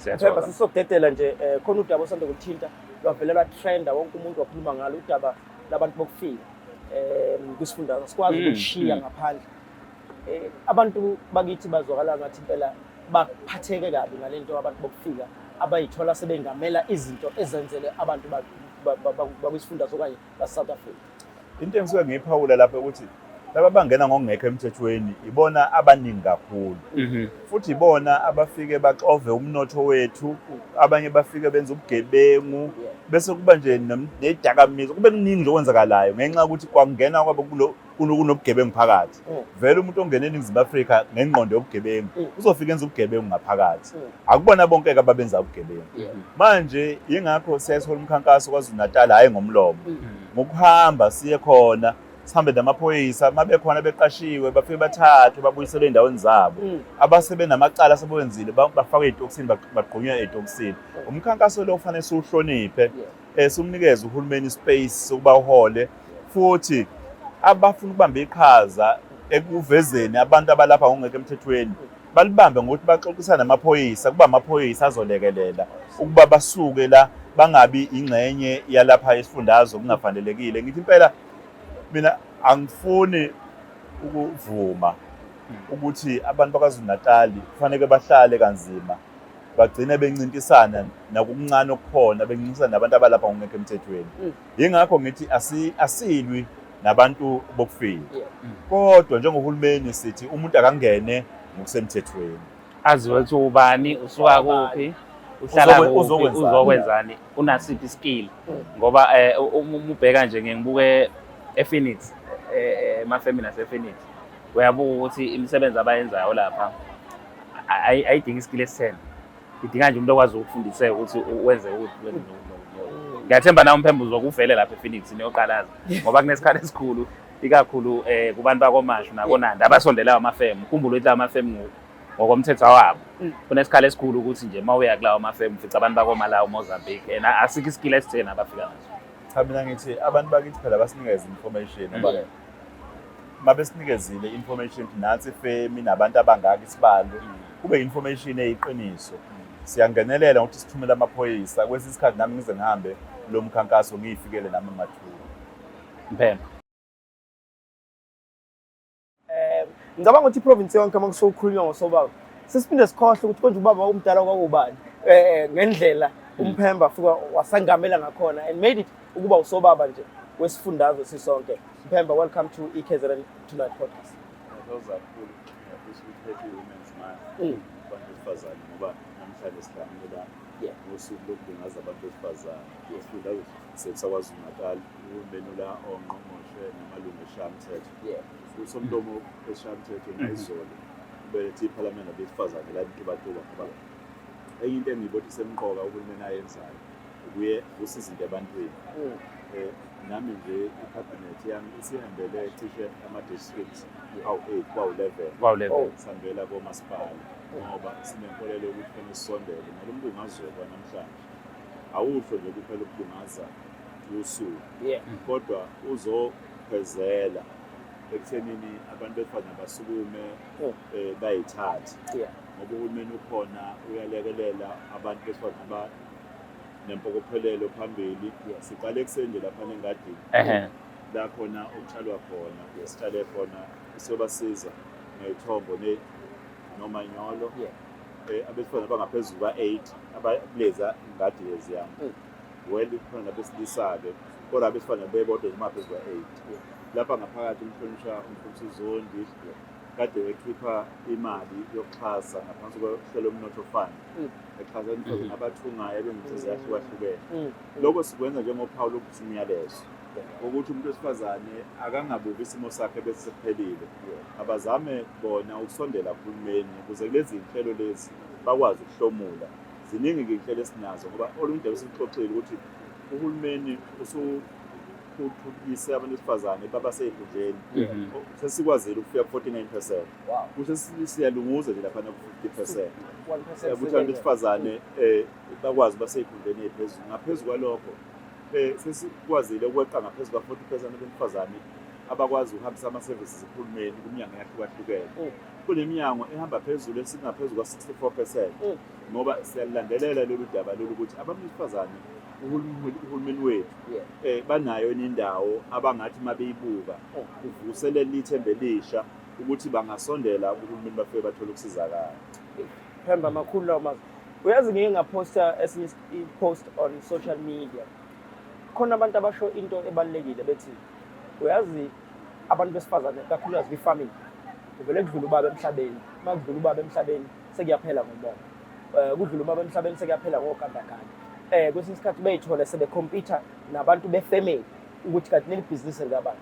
Siyathola. Phepha sisokudedela nje, khona udaba osanda kuthinta, lwavele lwatrenda, wonke umuntu wakhuluma ngalo, udaba labantu bokufika kwisifundazwe. Sikwazi ukushiya ngaphandle. Abantu bakithi bazwakala ngathi impela baphatheke kabi ngalento, abantu bokufika abayithola sebengamela izinto ezenzele abantu bakwisifundazwe okanye base-South Africa. Into engisuke ngiyiphawula lapha ukuthi laba bangena ngokungekho emthethweni ibona abaningi kakhulu, futhi ibona abafike baxove umnotho wethu, abanye bafike benza ubugebengu, bese kuba nje nedakamizwa, kube kuningi nje okwenzakalayo ngenxa yokuthi kwangena kwabo kunobugebengu phakathi. Vele umuntu ongena eNingizimu Afrika ngengqondo yobugebengu uzofika enza ubugebengu ngaphakathi. Akubona bonke-ke ababenza ubugebengu. Manje yingakho siyayithola umkhankaso KwaZulu Natal, hhayi ngomlomo, ngokuhamba siye khona, sihambe namaphoyisa, uma bekhona beqashiwe, bafike bathathwe babuyiselwe ey'ndaweni zabo. Abasebenamacala asebewenzile bafakwe ey'tokisini, bagqunywe ey'tokisini. Umkhankaso lo kufanele siwuhloniphe, simnikeze uhulumeni space sokuba uhole, futhi abafuna ukubamba iqhaza ekuvezeni abantu abalapha ngokungekho emthethweni balibambe ngokuthi baxoxisane namaphoyisa, kuba amaphoyisa azolekelela ukuba basuke la, bangabi ingxenye yalapha esifundazwe kungafanelekile. Ngithi impela mina angifuni ukuvuma ukuthi abantu baKwaZulu Natal kufanele bahlale kanzima, bagcine bencintisana nakukuncane okukhona, bencintisana nabantu abalapha ngokungekho emthethweni. Yingakho ngithi asilwi nabantu bokufika, kodwa njengohulumeni sithi umuntu akangene ngokusemthethweni. Aziwe ukuthi ubani, usuka kuphi, uhlala kuphi, uzokwenzani. Uzokwenzani, unasiphi iskill, ngoba uma ubheka nje, ngeke ngibuke ePhoenix, emafemini asePhoenix, uyabuka ukuthi imisebenzi abayenzayo lapha ayidingi iskill esitheni, idinga nje umuntu okwazi ukufundiseka ukuthi wenze ukuthi wenze lokhu, lokhu, lokhu. Ngiyathemba nawe umphemba uzokuvele lapha ePhoenix niyoqalaza, ngoba kunesikhala esikhulu, ikakhulu kubantu bakomashu nakonanda abasondelayo amafemu. Ukhumbule ukuthi lawa mafemu ngokomthetho wabo kunesikhala esikhulu ukuthi nje uma uya kulawo mafemu ufica abantu bakoMalawi, Mozambique, and asikho iskill esitheni abafika naso. Cha, mina ngithi abantu bakithi phela basinikeze information, ngoba uma besinikezile information ukuthi nansi ifemi nabantu abangaka, isibalo, kube information eyiqiniso, siyangenelela ngokuthi sithumele amaphoyisa. Kwesinye isikhathi nami ngize ngihambe lo mkhankaso, ngiyifikele nami mathupha. Mphemba. Ngicabanga ukuthi iprovince yonke uma kusokhulunywa ngosobaba sesiphinde sikhohle ukuthi konje ubaba omdala kwakubani, ngendlela umphemba fika wasangamela ngakhona and made it ukuba usobaba nje wesifundazwe sisonke. Mphemba, welcome to iKZN Tonight podcast. Ngiyathokoza kakhulu. Ngiyafisa ukuthi happy Women's Month kubantu besifazane, ngoba namhlanje sihlangene ngosuku lokubungaza abantu besifazane. Isifundazwe sethu saKwaZulu Natal, uhulumeni ula, ongqongqoshe namalungu eshayamthetho. Usomlomo eshayamthetho nayizolo ubelethe iphalamende abesifazane la eMtubatuba, ngoba enye into engiyibona isemqoka uhulumeni ayenzayo ukuye vusa izinto ebantwini. Nami nje ikhabhinethi yami isihambele cishe ama-districts awu-8 kwawu-11. Kwawu-11. Sihambela komasipala ngoba sinenkolelo yokuthi kufanele sisondele nalo mbungazo kwanamhlanje. Awusho nje kuphela ukubungaza usuku, kodwa uzokhwezela ekuthenini abantu besifazane basukume, bayithathe, ngoba uhulumeni ukhona, uyalekelela abantu besifazane nempokophelo phambili. Siqale ekuseni nje lapha engadini la khona okutshalwa khona, sitshale khona, siyobasiza ngey'thombo nomanyolo. Abesifazane abangaphezulu ka-8 abakuleza ngadi leziyana. Well, kukhona nabesilisa-ke, kodwa abesifazane bebodwa nje bangaphezu kwa-8 lapha ngaphakathi. Umhlonishwa umfundisi uZondi kade ekhipha imali yokuxhasa ngaphansi kohlelo lomnotho fund, exhasa abesifazane abathungayo abenza ezahlukahlukene. Lokho sikwenza njengophawu lokuthi umyalezo ukuthi umuntu wesifazane akangabuki isimo sakhe bese sekuphelile, abazame bona ukusondela kuhulumeni ukuze kulezi iy'nhlelo lezi bakwazi ukuhlomula. Ziningi-ke iy'nhlelo esinazo, ngoba olunye udaba esikuxoxile ukuthi uhulumeni usuthuthukise abantu besifazane baba sey'khundleni. Sesikwazile ukufika ku-49%. Kusho siyalunguza nje laphana ku-50% 1%. ukuthi abantu besifazane bakwazi uba sey'khundleni ey'phezulu. Ngaphezu kwalokho, sesikwazile ukweqa ngaphezu kwa-40% abesifazane abakwazi ukuhambisa ama-services kuhulumeni kuminyango eyahlukahlukene. Kuneminyango ehamba phezulu esingaphezu kwa-64% ngoba siyalulandelela lolu daba lolu ukuthi abantu besifazane uhulumeni wethu banayo indawo abangathi uma beyibuka kuvuselela ithemba elisha ukuthi bangasondela kuhulumeni bafike bathole ukusizakala. Phemba, makhulu lawo mazwi. Uyazi, ngike ngaphosta esinye i-post on social media, khona abantu abasho into ebalulekile, bethi uyazi abantu besifazane, kakhulukazi kwi-farming, kuvele kudlula ubaba emhlabeni. Uma kudlula ubaba emhlabeni, sekuyaphela ngomoya. Kudlula ubaba emhlabeni, sekuyaphela ngogandaganda. Kwesinye isikhathi bey'thole sebe-compete nabantu be-family ukuthi kanti leli bhizinisi likabani.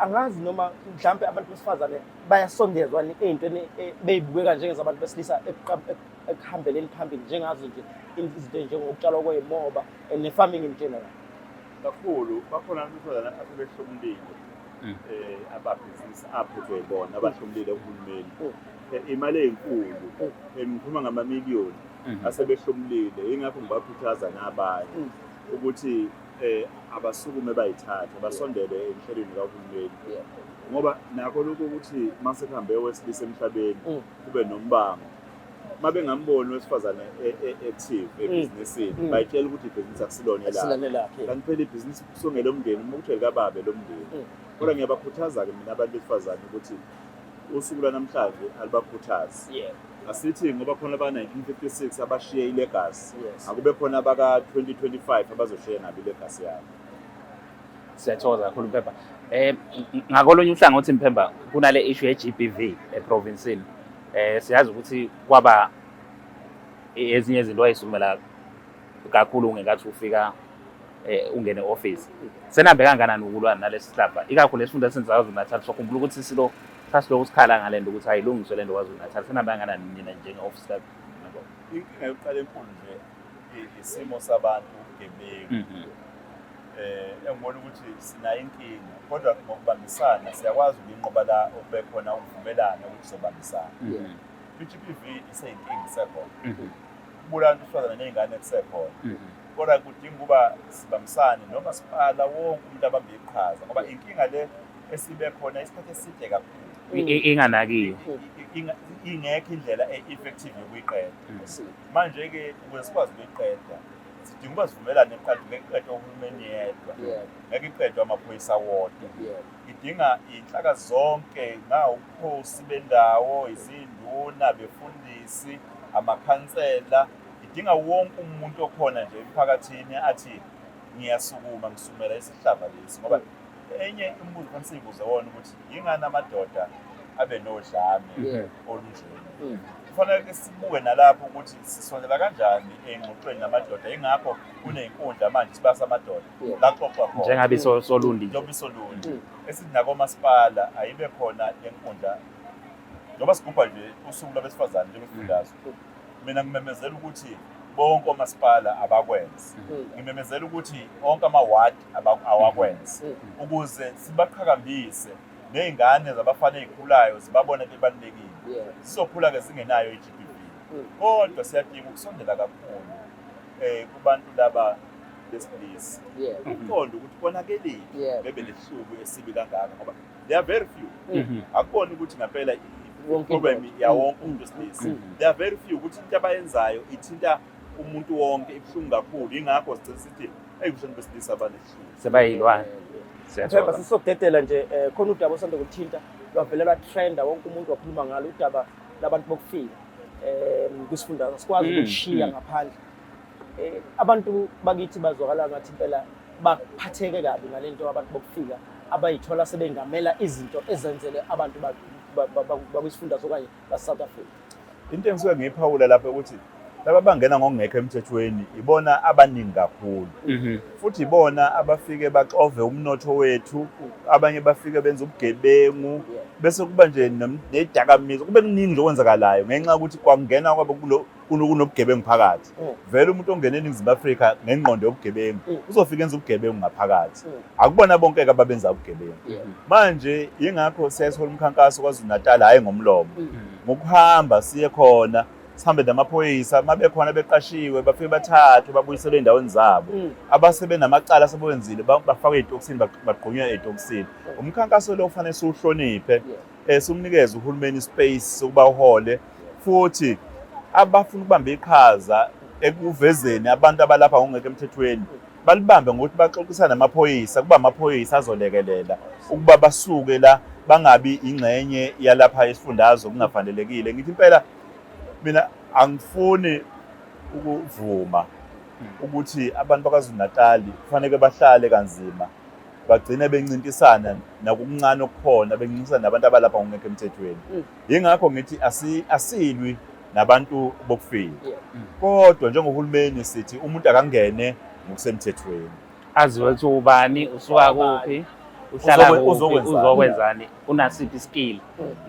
Angazi noma mhlampe abantu besifazane bayasondezwa ey'ntweni bey'bukeka njengezabantu besilisa ekuhambeleni phambili, njengazo nje izinto ey'njengokutshalwa kwey'moba and ne-farming in general. Kakhulu bakhona abantu besifazane asebehlomulile ababhizinisi aphethwe yibona, abahlomulile kuhulumeni. Imali ey'nkulu, ngikhuluma ngamamiliyoni asebehlomulile. Yingakho ngibakhuthaza nabanye ukuthi abasukume bayithathe, basondele enhlelweni kahulumeni, ngoba nakho lokhu ukuthi mase kuhambe owesilisa emhlabeni kube nombango, uma bengamboni owesifazane active ebhizinisini, bayitshela ukuthi ibhizinisi akusilona elakhe. Akusilona elakhe. Kanti phela ibhizinisi kusongela umndeni, uma kuthiwa likababe lo mndeni. Kodwa ngiyabakhuthaza-ke mina abantu besifazane ukuthi usuku lwanamhlanje alubakhuthazi. Asithi ngoba khona aba-1956 abashiye i-legacy, akube khona abaka-2025 abazoshiya nabo i-legacy yabo. Siyathokoza kakhulu, Mphemba. Ngakolunye uhlangothi, Mphemba, kunale issue ye-GBV eprovinsini. Siyazi ukuthi kwaba ezinye izinto wayisukumela kakhulu ngenkathi ufika ungene office. Senabe kangakanani ukulwa nalesi sihlava, ikakhulu esifunda senza KwaZulu Natal? Sokhumbula ukuthi silo sasilokhu sikhala ngale nto ukuthi ayilungiswe le nto KwaZulu Natal. Senabe kangakanani nina njenge-office ka Inkinga yokuqala enkulu nje isimo sabantu, ubugebengu. Engibona ukuthi sinayo inkinga, kodwa ngokubambisana siyakwazi ukuyinqoba la okube khona ukuvumelana ukuthi sobambisana. I-GBV iseyinkinga, isekhona. Ukubulala abantu besifazane ney'ngane kusekhona, kodwa kudinga ukuba sibambisane nomasipala, wonke umuntu abambe iqhaza, ngoba inkinga le esibe khona isikhathi eside kakhulu Inganakiwe. Ingekho indlela e-effective yokuyiqeda. Manje-ke ukuze sikwazi ukuyiqeda, sidinga ukuba sivumelane kuqala. Ngeke iqedwe uhulumeni yedwa, ngeke iqedwe amaphoyisa wodwa. Idinga iy'nhlaka zonke, ngawubukhosi bendawo, izinduna, befundisi, amakhansela. Idinga wonke umuntu okhona nje emphakathini athi ngiyasukuma, ngisumela isihlava lesi. Ngoba enye umbuzo kufanele siyibuze wona ukuthi yingani amadoda abe nodlame olunjena. Kufanele sibuke nalapho ukuthi sisondela kanjani engxoxweni namadoda. Yingakho kuney'nkundla manje sibasa amadoda la kuxoxwa khona. Njengabe Solundi nje. Njengoba iSolundi esithi nakomasipala ayibe khona le nkundla. Njengoba sigubha nje usuku lwabesifazane njengesifundazwe, mina ngimemezela ukuthi bonke omasipala abakwenze. Ngimemezela ukuthi onke amawadi awakwenze, ukuze sibaqhakambise ney'ngane zabafana ey'khulayo, zibabone bebalulekile. Zizokhula-ke zingenayo i-GBV. Kodwa siyadinga ukusondela kakhulu kubantu laba besilisa, ukuqonda ukuthi konakelile bebe nesihluku esibi kangaka, ngoba there are very few. Akuboni ukuthi ngampela Wonke i-problem indoda. yawonke umuntu wesilisa. There are very few ukuthi into abayenzayo ithinta umuntu wonke, ibuhlungu kakhulu. Yingakho sigcine sithi eyi, kusho besilisa abanesihluku. Sebayilwane. Phepha, Siyathokoza. sisokudedela nje. Khona udaba osanda kuthinta lwavele lwatrenda, wonke umuntu wakhuluma ngalo, udaba labantu bokufika kwisifundazwe. Sikwazi ukushiya ngaphandle. Abantu bakithi bazwakala ngathi impela baphatheke kabi ngalento, abantu bokufika abayithola sebengamela izinto ezenzele abantu bakwisifundazwe okanye base-South Africa. Into engisuke ngiyiphawula lapho ukuthi laba bangena ngokungekho emthethweni ibona abaningi kakhulu, futhi ibona abafike baxove umnotho wethu. Abanye bafike benza ubugebengu, bese kuba nje nedakamizwa, kube kuningi nje okwenzakalayo ngenxa yokuthi kwangena kwabo kunobugebengu phakathi. Vele umuntu ongena eNingizimu Afrika ngengqondo yobugebengu uzofika enza ubugebengu ngaphakathi. Akubona bonke-ke ababenza ubugebengu. Manje yingakho siyayithola umkhankaso KwaZulu Natal, hhayi ngomlomo, ngokuhamba siye khona, sihambe namaphoyisa. Uma bekhona beqashiwe, bafike bathathwe babuyiselwe ey'ndaweni zabo. Abasebenamacala asebewenzile bafakwe ey'tokisini, bagqunywe ey'tokisini. Umkhankaso lo kufanele siwuhloniphe. Simnikeze uhulumeni space sokuba uhole, futhi abafuna ukubamba iqhaza ekuvezeni abantu abalapha ngokungekho emthethweni balibambe ngokuthi baxoxisane namaphoyisa, kuba amaphoyisa azolekelela ukuba basuke la, bangabi ingxenye yalapha esifundazwe kungafanelekile. Ngithi impela mina angifuni ukuvuma ukuthi abantu baKwaZulu-Natal kufanele bahlale kanzima, bagcine bencintisana nakukuncane okukhona, bencintisana nabantu abalapha ngokungekho emthethweni. Yingakho ngithi asilwi nabantu bokufika, kodwa njengohulumeni sithi umuntu akangene ngokusemthethweni. Aziwe ukuthi ubani, usuka kuphi, uhlala kuphi, uzokwenzani. Uzokwenzani, unasiphi iskill,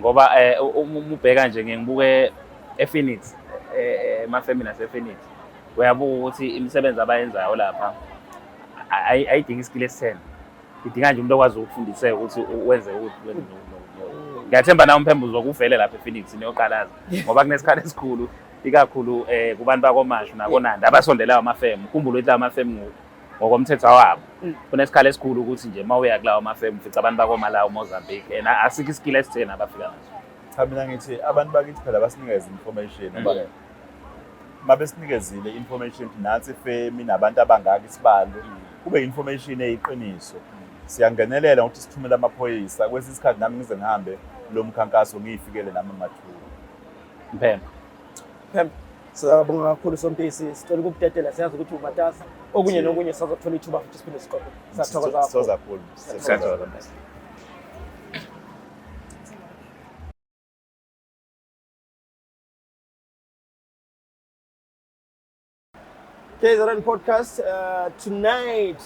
ngoba uma ubheka nje, ngiye ngibuke ePhoenix, emafemini asePhoenix, uyabuka ukuthi imisebenzi abayenzayo lapha ayidingi iskill esitheni, idinga nje umuntu okwazi ukufundiseka ukuthi wenze ukuthi wenze lokhu. Ngiyathemba nawe uMphembe uzokuvele lapha ePhoenix niyoqalaza, ngoba kunesikhala esikhulu ikakhulu kubantu bakomashu nakonanda abasondelayo amafemu. Ukhumbule ukuthi lawa amafemu ngokomthetho wabo kunesikhala esikhulu ukuthi nje uma uya kulawo amafemu ufica abantu bakoMalawi, Mozambique, and asikho iskill esitheni abafika naso. Cha, mina ngithi abantu bakithi phela basinikeze information, ngoba uma besinikezile information ukuthi nansi ifemi nabantu abangaka isibalo, kube information eyiqiniso, siyangenelela ngokuthi sithumele amaphoyisa. Kwesinye isikhathi nami ngize ngihambe lo mkhankaso, ngiyifikele nami mathupha. Mphembe. Phem, siyabonga kakhulu Sompisi, sicela ukukudedela, siyazi ukuthi umatasa. Okunye nokunye sazothola ithuba futhi siphinde sixoxe. Siyathokoza kakhulu. Sithokoza kakhulu. Siyathokoza. KZN podcast tonight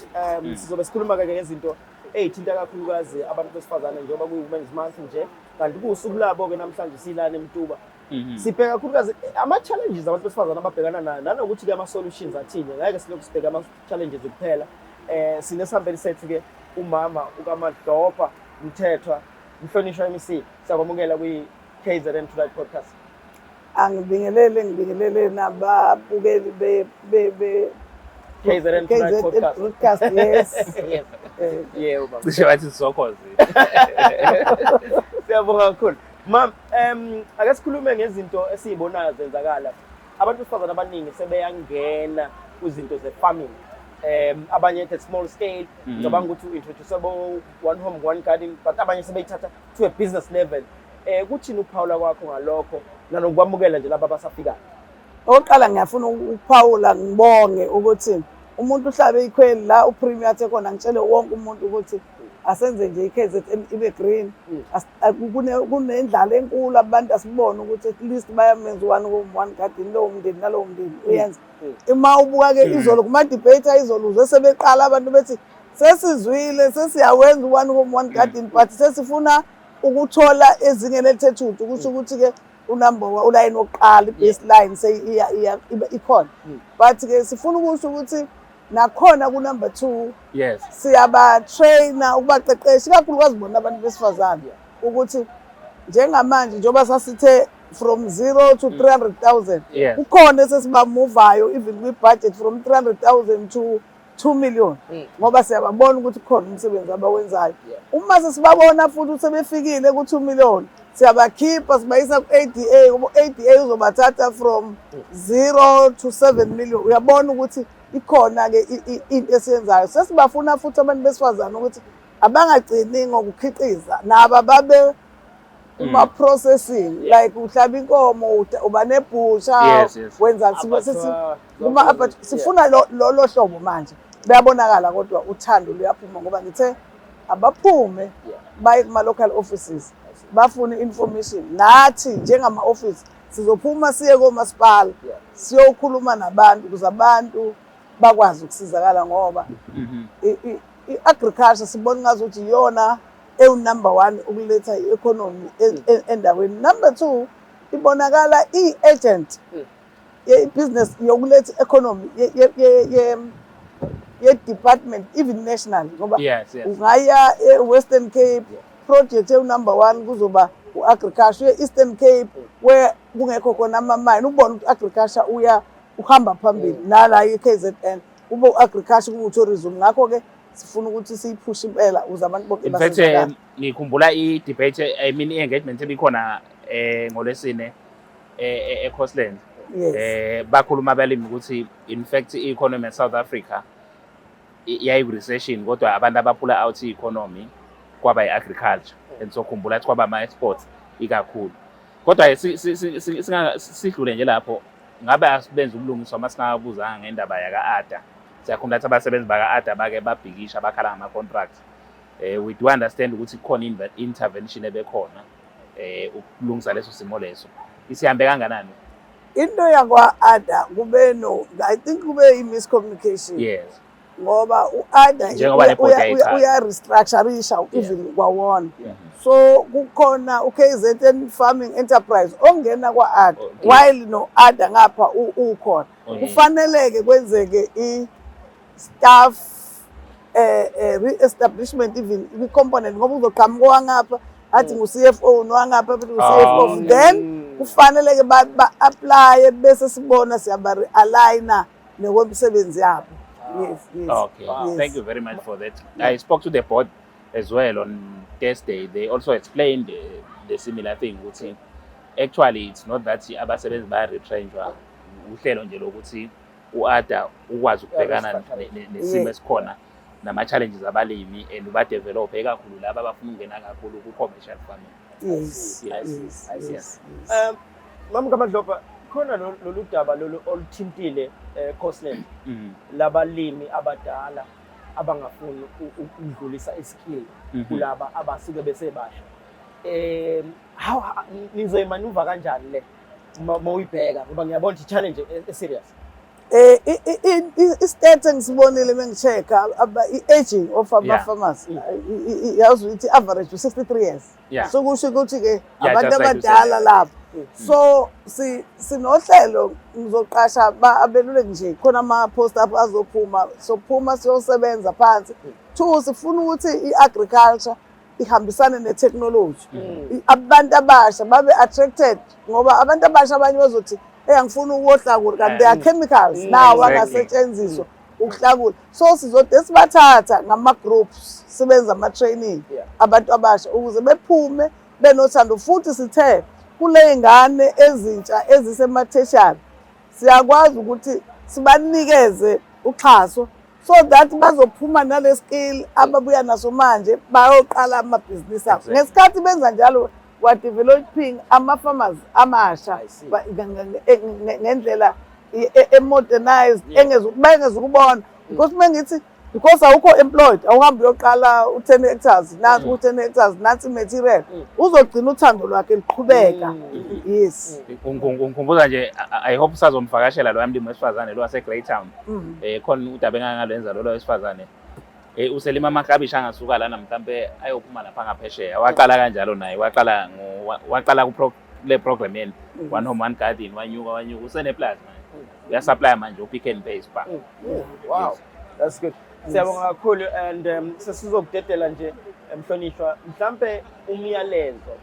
sizobe sikhuluma ke ngezinto ey'thinta kakhulukazi abantu besifazane, njengoba kuyi-Women's Month nje, kanti kuwusuku labo-ke namhlanje silana eMtuba. Sibheka kakhulukazi ama-challenges abantu besifazane ababhekana nayo, nanokuthi-ke ama-solutions athini. Ngeke silokhu sibheke ama-challenges kuphela. Sinesihambeli sethu-ke, umama uKaMadlopha Mthethwa, mhlonishwa MEC, siyakwamukela kwi-KZN Tonight podcast. Angibingelele, ngibingelele nababukeli be KZN Tonight KZN podcast. Podcast, yes. Yes. Yebo baba. Cishe bathi sokhozi. Siyabonga kakhulu. Mam, ake sikhulume ngezinto esizibonayo zenzakala. Abantu besifazane abaningi sebeyangena kwizinto ze-farming. Abanye at a small scale, ngicabanga ukuthi u-introduce abo one home one garden, but abanye sebeyithatha to a business level. Kuthini ukuphawula kwakho ngalokho nanokwamukela nje laba abasafikayo? Okokuqala ngiyafuna ukuphawula ngibonge ukuthi umuntu uhlabe ikhweli la uPremier athe khona, ngitshele wonke umuntu ukuthi asenze nje i-KZN ibe green. Kunendlala enkulu, abantu asibone ukuthi at least bayamenza one home one garden, lowo mndeni nalowo mndeni uyenza. Uma ubuka-ke izolo kuma-debate ayizolo, uzwe sebeqala abantu bethi sesizwile, sesiyawenza u-one home one garden, but sesifuna ukuthola ezingeni elithe thuthu, kusho ukuthi-ke unumber one, ulayini wokuqala, i-baseline ikhona. But-ke sifuna ukusho ukuthi nakhona ku-number 2 siyaba-traina, ukubaqeqesha ikakhulukazi bona abantu besifazane, ukuthi njengamanje njengoba sasithe from 0 to 300,000, kukhona esesibamuvayo even kwi-budget from 300,000 to 2 million, ngoba siyababona ukuthi kukhona umsebenzi abawenzayo. Uma sesibabona futhi ukuthi sebefikile ku-2 million, siyabakhipha sibayisa ku-ADA, ngoba u-ADA uzobathatha from 0 to 7 million. Uyabona ukuthi ikhona-ke into esiyenzayo. Sesibafuna futhi abantu besifazane ukuthi abangagcini ngokukhiqiza, nabo babe kuma-processing, like uhlaba inkomo, uba nebhusha, wenza Abattoir, sifuna lolo hlobo manje. Bayabonakala kodwa uthando luyaphuma, ngoba ngithe abaphume baye kuma-local offices bafune information. Nathi njengama-office sizophuma siye komasipala siyokhuluma nabantu ukuze abantu bakwazi ukusizakala, ngoba i-agriculture sibona ngazuthi iyona ewu-number 1 ukuletha i-economy endaweni. Number 2, ibonakala i-agent ye-business yokuletha i-economy ye-department, even national, ngoba ungaya e-Western Cape, project ewu-number 1 kuzoba u-agriculture. E-Eastern Cape where kungekho khona ama-mine, ubone ukuthi agriculture uya uhamba phambili, nala i-KZN kube u-agriculture, kube u-tourism. Ngakho-ke Sifuna ukuthi siyiphushe impela ukuze abantu bonke In fact, basizakale. ngikhumbula i-debate, I mean i-engagement ebikhona ngoLwesine e-Coastlands. Bakhuluma abalimi ukuthi in fact i-economy ya-South Africa yayi-recession, kodwa abantu abaphula out i-economy kwaba i-agriculture, and so khumbula ukuthi kwaba ama-exports ikakhulu. Kodwa sidlule nje lapho, ngabe asibenza ubulungiswa uma singabuzanga ngendaba yaka-ADA. Siyakhumbula ukuthi abasebenzi baka-ADA bake babhikisha, bakhala ngama-contracts. We do understand ukuthi kukhona intervention ebekhona ukulungisa leso simo leso. Isihambe kanganani? Into yakwa-ADA kube no, I think kube i-miscommunication. Ngoba u-ADA Njengoba le board yayichaza. uya-restructurisha even kwawona. So kukhona u-KZN Farming Enterprise ongena kwa-ADA while no-ADA ngapha ukhona. Kufanele-ke kwenzeke i-staff re-establishment even kwi-component, ngoba uzoqhamuka owangapha athi ngu-CFO, nowangapha athi ngu-CFO. Then kufanele-ke ba-applye bese sibona siyaba-realigna nekwemisebenzi yabo. Yes. Okay, Yes. Thank you very much for that. I spoke to the board as well on Thursday. They also explained the similar thing ukuthi actually it's not that abasebenzi baya-retrenchwa, uhlelo nje lokuthi u-ADA ukwazi ukubhekana nesimo esikhona nama-challenges abalimi and ubadevelophe, ikakhulu laba abafuna ukungena kakhulu ku-commercial farming. I see. Yes. Mama kaMadlopha, khona lolu daba lolu oluthintile Coastland labalimi abadala abangafuni ukudlulisa iskill kulaba abasuke besebasha. How nizoyimanuva kanjani le mawuyibheka, ngoba ngiyabona ukuthi challenge e-serious? I-stat engisibonile mengi-check-a i-aging of ama-farmers, yazi ukuthi i-average u-63 years. So kusho ukuthi-ke abantu Just like you said. abadala lapho. So sinohlelo, ngizoqasha abeluleki nje, khona ama-post up azophuma, sophuma siyosebenza phansi. Two, sifuna ukuthi i-agriculture ihambisane ne-technology. Abantu abasha babe attracted, ngoba abantu abasha abanye bazothi, "Hey, angifuni ukuyohlakula," kanti there are chemicals now angasetshenziswa ukuhlakula. So sizode sibathatha ngama-groups, sibenza ama-training abantu abasha ukuze bephume benothando. Futhi sithe kule ngane ezintsha ezisema-tertiary siyakwazi ukuthi sibanikeze uxhaso so that bazophuma nale skill ababuya naso manje, bayoqala amabhizinisi abo. Ngesikhathi benza njalo, we are developing ama-farmers amasha I see. ngendlela e-modernized, bengezukubona, because mengithi because awukho employed, awuhambi uyoqala u-10 hectares, nansi u-10 hectares, nansi material, uzogcina uthando lwakhe luqhubeka. Yes. Ungikhumbuza nje, I hope usazomvakashela lo mlimi wesifazane lo wase-Greytown. Khona udaba engangalwenza lolo wesifazane. Uselima amaklabishi angasuka lana mhlambe ayophuma lapha ngaphesheya. Waqala kanjalo naye, waqala ku le program yeni One Home One Garden, wanyuka wanyuka, useneplazi manje. Uyasupply manje uPick n Pay Spar. Wow. That's good. Siyabonga kakhulu and sesizokudedela nje, mhlonishwa, mhlambe umyalezo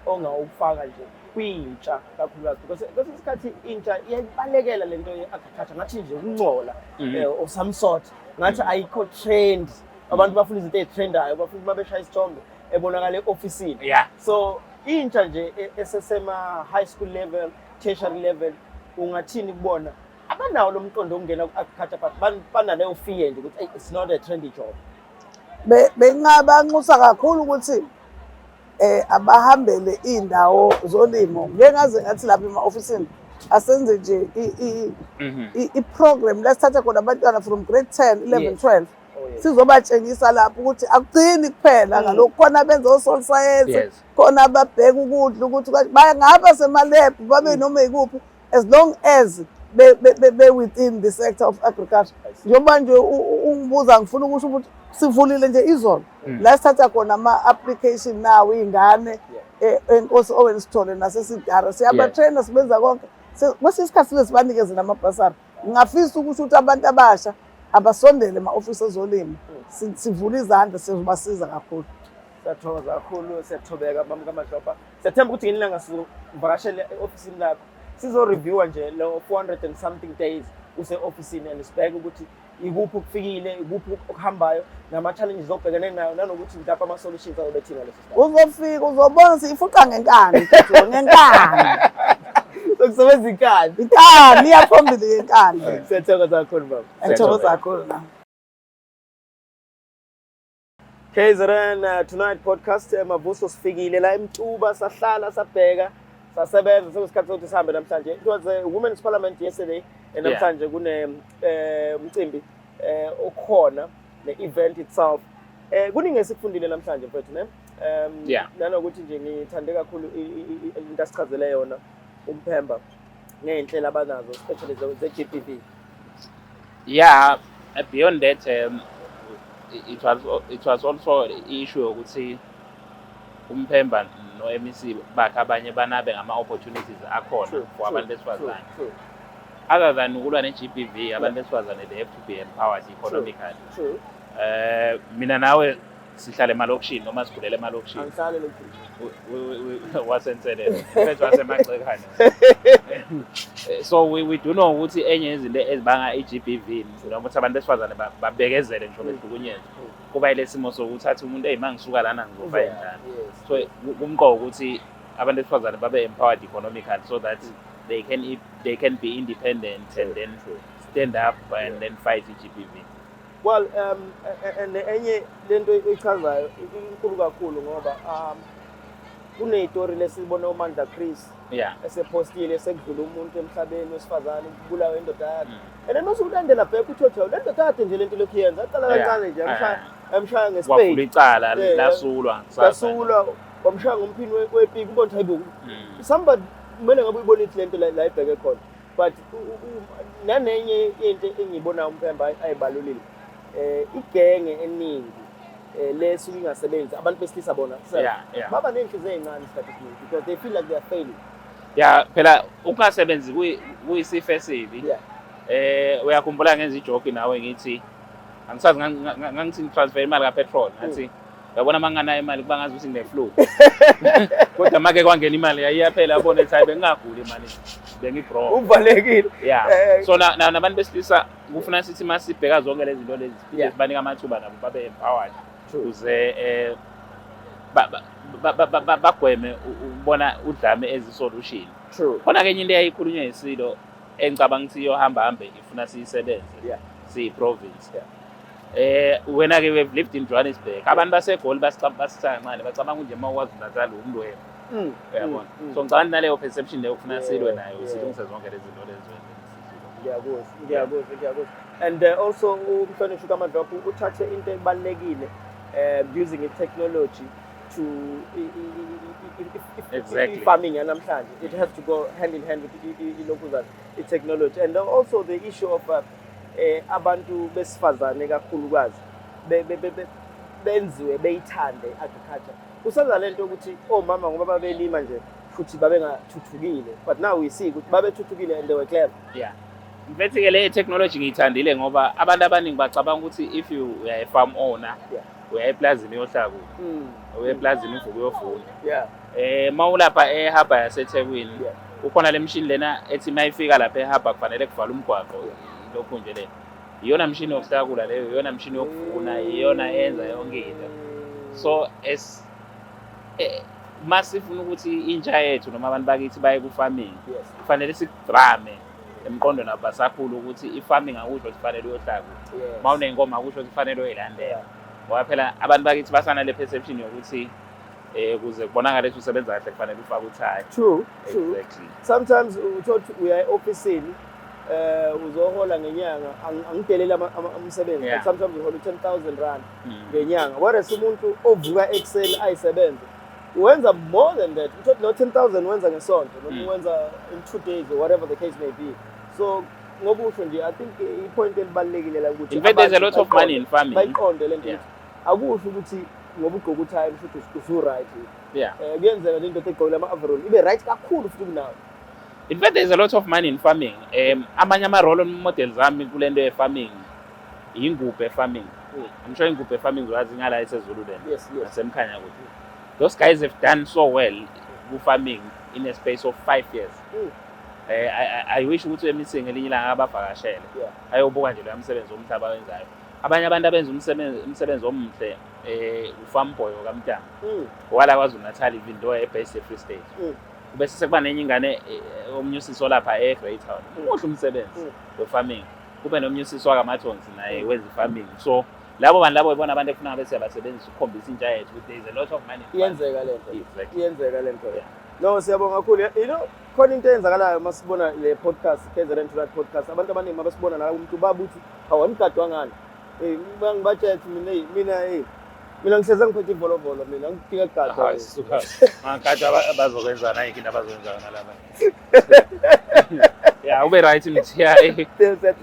ongawufaka nje kwintsha kakhulukazi, because kwesinye isikhathi intsha iyayibalekela lento ye-agriculture, ngathi nje ukungcola or some sort, ngathi ayikho trend. Abantu bafuna izinto ey'trendayo, bafuna uma beshaya isithombe ebonakala e-ofisini. So intsha nje esesema high school level, tertiary level, ungathini kubona abanawo lo mqondo wokungena ku-agriculture but banaleyo fear nje ukuthi, "Hey, it's not a trendy job"? Bengabanxusa kakhulu ukuthi abahambele indawo zolimo. Ngeke ngaze ngathi lapha ema-ofisini asenze nje i-program la sithatha khona abantwana from grade 10, 11, 12, sizobatshengisa lapho ukuthi akugcini kuphela ngalokhu, khona benza o-soil science, khona ababheka ukudla ukuthi bangaba sema-lab, babe noma ikuphi, as long as be within the sector of agriculture. I see. Njengoba nje ungibuza, ngifuna ukusho ukuthi sivulile nje izolo la sithatha khona ama-application nawo iy'ngane eNkosi Owen Sithole naseSidara. Siyabatraina, sibenza konke. Kwesinye isikhathi sibe sibanikeze namabhasari. Ngingafisa ukusho ukuthi abantu abasha abasondele ema-ofisi ezolimo. Sivule izandla, sizobasiza kakhulu. Siyathokoza kakhulu, siyathobeka mama kaMadlopha. Siyathemba ukuthi ngelinye ilanga sizovakashela e-ofisini lakho, sizo-reviewa nje lo 400 and something days. use-ofisini and sibheke ukuthi ikuphi okufikile, ikuphi okuhambayo, nama-challenges obhekene nayo, nanokuthi mhlawumbe ama-solutions azobe thina leso sikhathi. Uzofika uzobona siyifuqa ngenkani intuthuko, ngenkani. Sokusebenza inkani. Inkani iyaphambili ngenkani. Siyathokoza kakhulu baba. Ngithokoza kakhulu na. KZN Tonight Podcast, Mavuso, sifikile la eMtuba, sahlala, sabheka, sasebenza, sekusikhathi sokuthi sihambe namhlanje. It was a women's parliament yesterday and namhlanje kune umcimbi okhona, ne-event itself. Kuningi esikufundile namhlanje mfethu, ne? Nanokuthi nje ngithande kakhulu into asichazele yona uMphemba ngey'nhlelo abanazo, especially ze-GBV. Yeah, beyond that, it was also issue yokuthi uMphemba no-MEC bakhe abanye banabe ngama-opportunities akhona for abantu besifazane. Other than ukulwa ne-GBV, abantu besifazane, they have to be empowered economically. True. Mina nawe sihlala emalokishini noma sikhulele emalokishini. Angihlale lokhu. Wasenselelo mfethu wasemacekane. So we do know ukuthi enye yezinto ezibanga i-GBV noma ukuthi abantu besifazane babekezele ngisho behlukunyezwa kuba ile simo sokuthi athi umuntu, eyi, uma ngisuka lana ngizofa indlala. So kumqoka ukuthi abantu besifazane babe empowered economically so that they can be independent and then stand up and then fight i-GBV. Well, and enye lento echazayo inkulu kakhulu ngoba kuney'tori lesibone uMandla Chris esepostile sekudlula umuntu emhlabeni wesifazane, kubulawa indoda yakhe. And then mase ulandela back uthi le ndoda kade nje lento lokhu yenza, aqala kancane nje emshaya, emshaya Kwavula nge-spade. icala, lasulwa kusasa. Lasulwa, wamshaya ngomphini wepiki, ubona ukuthi hayibo, somebody kumele ngabe uyibona ukuthi lento la ibheke khona. But nanenye into engiyibonayo uMphemba ayibalulile, igenge eningi lesuke ingasebenzi, abantu besilisa bona self, baba ney'nhliziyo ey'ncane isikhathi esiningi because they feel like they are failing. Ya, phela ukungasebenzi kuyisifo esibi. Uyakhumbula ngenza i-joke nawe ngithi angisazi ngangithi ngi-transfer imali ka-petrol, ngathi uyabona uma nginganayo imali kuba ngazi ukuthi ngine-flu, kodwa make kwangena imali yayiyaphela, yabona ukuthi hayi, bengingaguli imali, bengi-broke. Uvalekile. Yeah. So nabantu besilisa kufuna sithi uma sibheka zonke lezi zinto lezi siphinde sibanike amathuba nabo babe empowered ukuze bagweme ukubona udlame as i-solution. Khona-ke enye into eyayikhulunywa yisilo engicabanga ukuthi iyohamba hambe ifuna siyisebenze siyi-province. Wena-ke we've lived in Johannesburg, abantu baseGoli basitha kancane, bacabanga nje uma ukwazi Natal umntu wena, uyabona. So ngicabanga naleyo perception leyo kufuna silwe nayo, silungise zonke lezi zinto lezo. Ngiyakuzwa, ngiyakuzwa, ngiyakuzwa. And also umhlonishwa kaMadlophe uthathe into ebalulekile, using i-technology to i-farming yanamhlanje, it has to go hand in hand with ilokhuzana, i-technology, and also the issue of abantu besifazane kakhulukazi benziwe beyithande i-agriculture. Kusenza lento ukuthi omama ngoba babelima nje futhi babengathuthukile, but now we see ukuthi babethuthukile and they were clever. Yeah, mfethu-ke le technology ngiyithandile ngoba abantu abaningi bacabanga ukuthi if you uya e-farm owner, uya eplazini uyohlakula, uya eplazini uvuke uyovuna. Mawulapha eharbour yaseThekwini, kukhona le mshini lena ethi mayifika lapha eharbour kufanele kuvalwe umgwaqo, lokhu nje le iyona mshini yokuhlakula leyo, iyona mshini yokuvuna, iyona eyenza yonke into. So as masifuna ukuthi intsha yethu noma abantu bakithi baye ku-farming, kufanele sikudrame emqondweni nabo basakhula ukuthi i-farming akusho ukuthi kufanele uyohlakula. Uma uney'nkomo akusho ukuthi kufanele uyoyilandela, ngoba phela abantu bakithi basanale perception yokuthi kuze kubonakale ukuthi usebenza kahle kufanele ufake uthayi. True. Exactly. Sometimes uthola ukuthi uya e-ofisini, uzohola ngenyanga, angideleli umsebenzi, but sometimes uhola u-10,000 rand ngenyanga, whereas umuntu ovuka ekuseni ayisebenze wenza more than that. Uthola lo 10,000 wenza ngesonto noma wenza in 2 days or whatever the case may be. So ngokusho nje, I think i-point elibalulekile la ukuthi In fact, there's a lot of abantu money in farming. Bayiqonde lento ukuthi akusho ukuthi ngoba ugqoka uthayi futhi usu-right. Kuyenzeka le ndoda egqokile ama-overall ibe right kakhulu futhi kunawe. In fact, there's a lot of money in farming. Amanye ama-role models ami kule nto ye-farming, yingubhe farming. I'm sure ingubhe farming uyazi, ngala eseZululand, Yes. nasemkhanya kude. Those guys have done so well ku-farming in a space of 5 years. I wish ukuthi u-MEC ngelinye ilanga abavakashele ayobuka nje loya msebenzi omuhle abawenzayo. Abanye abantu abenza umsebenzi omuhle uFarm Boy okaMtanga wala KwaZulu Natal, even though ebase e-Free State. Bese sekuba nenye ingane, omunye usisi olapha e-Greytown, muhle umsebenzi we-farming. Kube nomunye usisi wakaMathonsi, naye wenza i-farming. So labo bantu labo ibona abantu efuna ngabe siyabasebenzisa ukukhombisa intsha yethu ukuthi there is a lot of money in farming. Iyenzeka lento. Exactly. Iyenzeka lento. No, siyabonga kakhulu. Khona into eyenzakalayo masibona le podcast, KZN Tonight Podcast. Abantu abaningi mabasibona la, umuntu babuthi, "Hawu, anigadwa ngani?" Bangibatshela ukuthi mina, hey, mina, hey, mina ngihleze ngiphethe ivolovolo, mina ngidinga kugadwa. Hayi, suka. Ngakade abazokwenza nayikho into abazoyenza nalaba. Ya, ube right, Mthiya.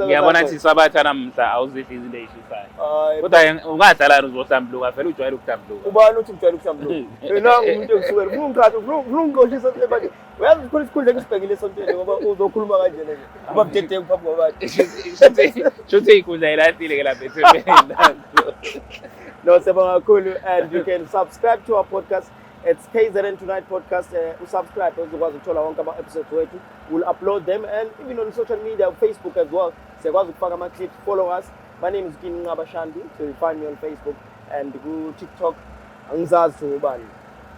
Ngiyabona ukuthi sabatha namhla awuzidli izinto ey'shisayo. Hayi. Kodwa ungadlala uzohlambuluka vele, ujwayele ukuhlambuluka. Ubani uthi ngijwayele ukuhlambuluka? Mina ngumuntu engisukela ufuna ungikhatha, ufuna ungixoshisa manje. Uyazi khona isikhundla engisibhekile esontweni ngoba uzokhuluma kanjena nje. Uba budedengu phambi kwabantu. Shuthi iy'khundla ilahlile ke lapha ethembeni. No, siyabonga kakhulu, and you can subscribe to our podcast. It's KZN Tonight Podcast. Usubscribe uzokwazi ukuthola wonke ama-episodes wethu. We'll upload them and even on social media, Facebook as well. Siyakwazi ukufaka ama-clips. Follow us. My name is Kini Nqaba Shandu. So you find me on Facebook and ku TikTok. Angizazi ukuthi ngubani.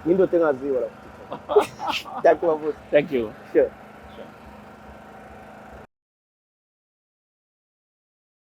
Ngiyindoda engaziwa lapho TikTok. Thank you, Mabusi. Thank you. Sure.